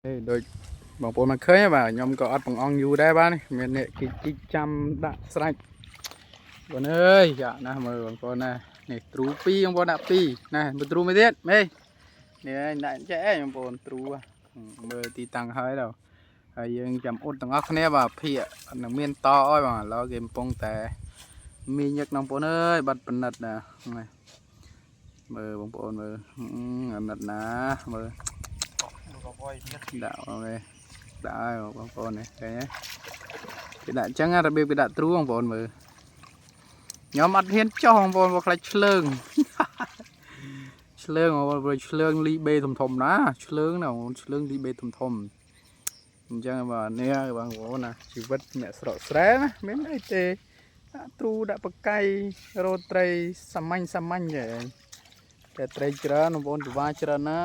ហេដូចបងប្អូនមកឃើញបាទខ្ញុំក៏អត់បង្អង់យូរដែរបាទនេះមានអ្នកគេជីកចាំដាក់ស្រេចបងអើយចាក់ណាស់មើលបងប្អូនណានេះទ្រូ2បងប្អូនដាក់2ណាមើលទ្រូមួយទៀតមេនេះឯងដាក់ចេះឯងបងប្អូនទ្រូមើលទីតាំងហើយដល់ហើយយើងចាំអ៊ុតទាំងអស់គ្នាបាទភាកនឹងមានតអើយបាទឥឡូវគេកំពុងតែមីញឹកបងប្អូនអើយបាត់ប៉និតណានេះមើលបងប្អូនមើលអាណិតណាមើល ដាក់អូខេដាក់ហើយបងប្អូននេះឃើញទេគេដាក់អញ្ចឹងរបៀបគេដាក់ទ្រូបងប្អូនមើលខ្ញុំអត់ហ៊ានចោះបងប្អូនព្រោះខ្លាចឆ្លើង ឆ្លើងបងប្អូនព្រោះឆ្លើងលីបេធំធំណាឆ្លើងណាបងប្អូនឆ្លើងលីបេធំធំអញ្ចឹងបាទនេះហើយបងប្អូនណាជីវិតអ្នកស្រុកស្រែណាមានអីទេដាក់ទ្រូដាក់បកៃរោត្រីសាមញ្ញសាមញ្ញទេតែត្រីច្រើនបងប្អូនចវាច្រើនណា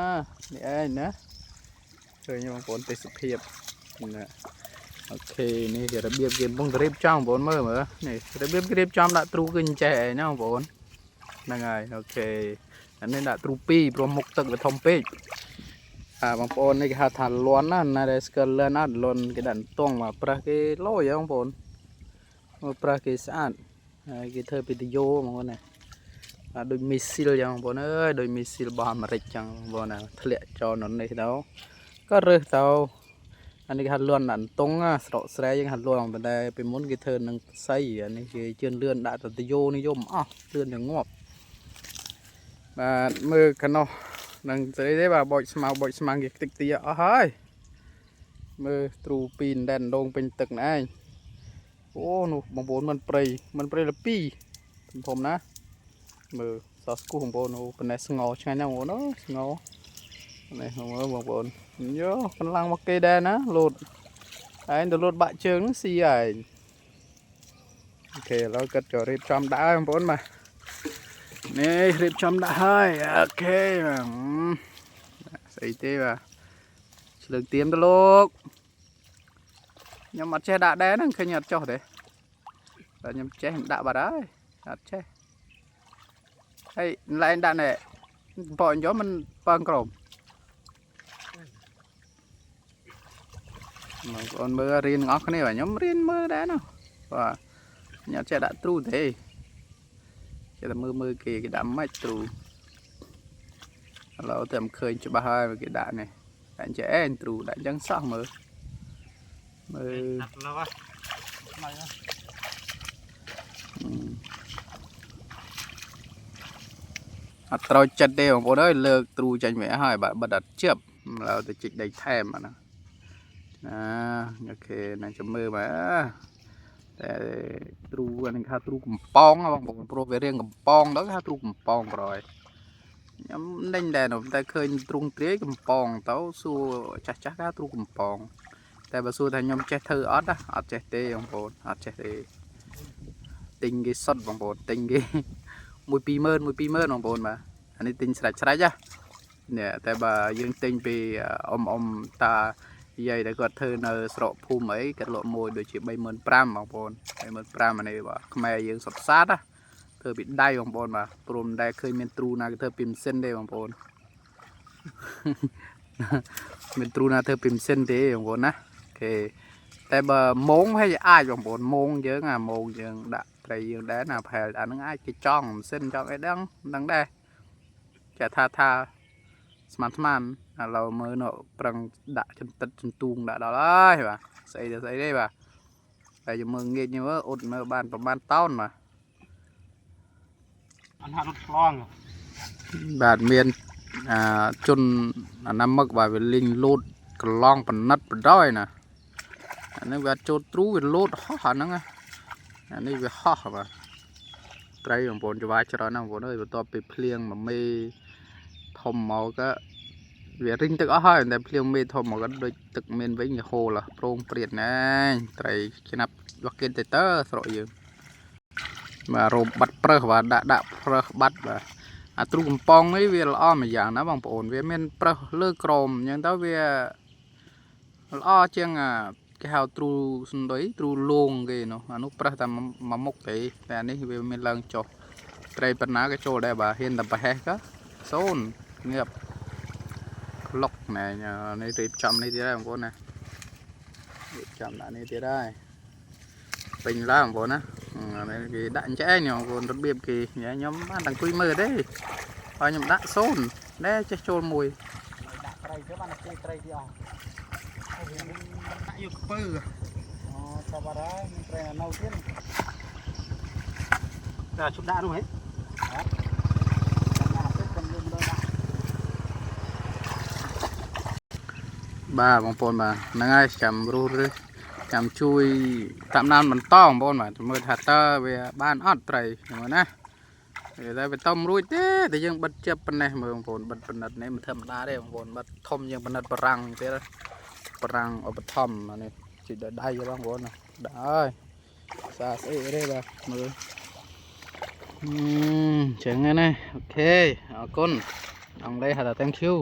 នេះឯងណា ឃើញបងប្អូនទេសភាពណាអូខេនេះគេរបៀបគេកំពុងតែរៀបចំបងប្អូនមើលមើលនេះរបៀបគេរៀបចំដាក់ទ្រូគឺអញ្ចេះឯណាបងប្អូនហ្នឹងហើយអូខេអានេះដាក់ទ្រូ2ព្រោះមុខទឹកវាធំពេកអាបងប្អូននេះគេហៅថាលន់ណាណាដែលស្គាល់លន់ណាលន់គេដាក់តងមកប្រើសគេលយហ៎បងប្អូនមកប្រើសគេស្អាតហើយគេធ្វើពីតយោបងប្អូនណាបាទដូចមីស៊ីលចឹងបងប្អូនអើយដូចមីស៊ីលរបស់អាមេរិកចឹងបងប្អូនណាធ្លាក់ចោលនៅនេះទៅ ក៏រើសទៅអានេះគេហៅលន់ដាក់តុងណាស្រកស្រែយើងហៅលន់ប៉ុន្តែពីមុនគេធ្វើនឹងសៃអានេះគេជឿនលឿនដាក់ទៅយោនេះយកមិនអស់លឿនទៅងាប់បាទមើលកណោះនឹងស្អីទេបាទបោចស្មៅបោចស្មាំងគេខ្ទេចទីអស់ហើយមើលទ្រូពីរដែនដងពេញទឹកណែឯងអូនោះបងប្អូនមិនព្រៃមិនព្រៃលពីធំធំណាមើលសោះស្គូបងប្អូនអូប៉ុណ្ណេះស្ងោឆ្ងាញ់ណាស់បងប្អូនអូស្ងោនេះមើលបងប្អូន យោកម្លាំងមកគេដែរណាលោតឯងទៅលោតបាក់ជើងហ្នឹងស៊ីឯងអូខេឥឡូវគាត់ចូលរៀបចំដាក់ហើយបងប្អូនបាទនេះរៀបចំដាក់ហើយអូខេបាទស្អីទេបាទឆ្លើងទៀមទៅលោកខ្ញុំអត់ចេះដាក់ដែរហ្នឹងឃើញអត់ចុះទេតែខ្ញុំចេះខ្ញុំដាក់បាត់ហើយអត់ចេះហើយឡែងដាក់នេះបងយកមិនប៉ើងក្រោម បងប្អូនមើលរៀនទាំងអស់គ្នាបាទខ្ញុំរៀនមើលដែរណាបាទខ្ញុំអត់ចេះដាក់ទ្រូទេចេះតែមើលមើលគេគេដាក់មិនទ្រូឥឡូវតែមិនឃើញច្បាស់ហើយគេដាក់នេះដាក់ចេះអេទ្រូដាក់អញ្ចឹងសោះមើលមើល ដាក់ឡូវថ្មីណា អត់ត្រូវចិត្តទេបងប្អូនអើយលើកទ្រូចេញមកហើយបាទបិទអត់ជិបឥឡូវទៅជីកដីថែមអាណាណាអូខេណាចាំមើលបាទតែទ្រូអានេះគេហៅទ្រូកំប៉ងហ៎បងប្អូនព្រោះវារៀងកំប៉ងទៅគេហៅទ្រូកំប៉ងក្រោយខ្ញុំដេញដែរនោះតែឃើញទ្រូងទ្រាយកំប៉ងទៅសួរចាស់ចាស់គេហៅទ្រូកំប៉ងតែបើសួរថាខ្ញុំចេះធ្វើអត់ណាអត់ចេះទេបងប្អូនអត់ចេះទេទិញគេសុតបងប្អូនទិញគេ មួយ20000មួយ20000បងប្អូនបាទអានេះទិញស្រេចស្រេចណានេះតែបើយើងទិញពីអ៊ំអ៊ំតាយាយដែលគាត់ធ្វើនៅស្រុកភូមិអីគាត់លក់មួយដូចជា35000បងប្អូន35000អានេះបាទខ្មែរយើងសុទ្ធសាធណាធ្វើពីដៃបងប្អូនបាទព្រមតែឃើញមានទ្រូណាគេធ្វើពីម៉ាស៊ីនទេបងប្អូន មានទ្រូណាធ្វើពីម៉ាស៊ីនទេបងប្អូនណាអូខេតែបើម៉ងហើយអាចបងប្អូនម៉ងយើងអាម៉ងយើងដាក់ត្រីយើងដែរណាប្រហែលអាហ្នឹងអាចគេចង់ម៉ាស៊ីនចង់អីដឹងមិនដឹងដែរចេះថាថាស្មានស្មានឥឡូវមើលនៅប្រឹងដាក់ចន្តិតចន្ទូងដាក់ដល់ហើយបាទស្អីទៅស្អីទេបាទតែយើងមើលងាកនេះមើលអ៊ុតមើលបានប្រហែលតោនបាទ អនហារត់ឆ្លង បាទមានអាជនអាណាមឹកបាទវាលីងលូតកន្លងប៉និតបដ ாய் ណាអានេះវាអត់ចូលទ្រូវាលូតហោះអាហ្នឹងណាអានេះវាហោះបាទត្រីបងប្អូនច្បាយច្រើនណាស់បងប្អូនអើយបន្ទាប់ពីភ្លៀងមួយមេធំមកក៏វារីងទឹកអស់ហើយតែភ្លៀងមេធំមកក៏ដូចទឹកមានវិញវាហូរហ៎ប្រងព្រាតណាត្រីឆ្នាប់របស់គេទៅតើស្រុកយើងបាទរោមបាត់ប្រើសបាទដាក់ដាក់ប្រើសបាត់បាទ អាទ្រូកំប៉ុងនេះវាល្អមួយយ៉ាងណាបងប្អូនវាមានប្រើសលើក្រមអញ្ចឹងទៅវាល្អជាងអាគេហៅទ្រូសណ្ដីទ្រូលងគេនោះអានោះប្រើសតែមួយមុខទេតែអានេះវាមានឡើងចុះត្រីប៉ុណ្ណាក៏ចូលដែរបាទហ៊ានតែប្រហែសក៏សូនងៀប ក្លុកណែនេះរៀបចំនេះទៀតហើយបងប្អូនណារៀបចំដាក់នេះទៀតហើយពេញឡើយបងប្អូនណានេះគេដាក់អញ្ចឹងបងប្អូនរបៀបគេខ្ញុំបានតែអង្គុយមើលទេហើយខ្ញុំដាក់សូន្យដែរចេះចូលមួយ ដាក់ត្រីទៅបានគេត្រីទីអស់ ដាក់យកពើ អូតបរ៉ាមានត្រីនៅទៀត តែជប់ដាក់នោះហ៎ ដាក់ទៅខ្ញុំលើដាក់ បាទបងប្អូនបាទហ្នឹងហើយចាំរុះឬចាំជួយតាមដានបន្តបងប្អូនបាទមើលថាតើវាបានអត់ត្រីមើលណាវាតែវាតំរួចទេតែយើងបិទជិបប៉ុណ្ណេះមើលបងប្អូនបិទប៉ុណ្ណិតនេះមិនធម្មតាទេបងប្អូនបិទធំជាងប៉ុណ្ណិតបារាំងទៀតបារាំងឧបត្ថម្ភអានេះជីកដល់ដៃបងប្អូនណាដាក់ហើយសាស្អីទេបាទមើលអឺចឹងណា OK អរគុណអង់គ្លេសហៅថា thank you.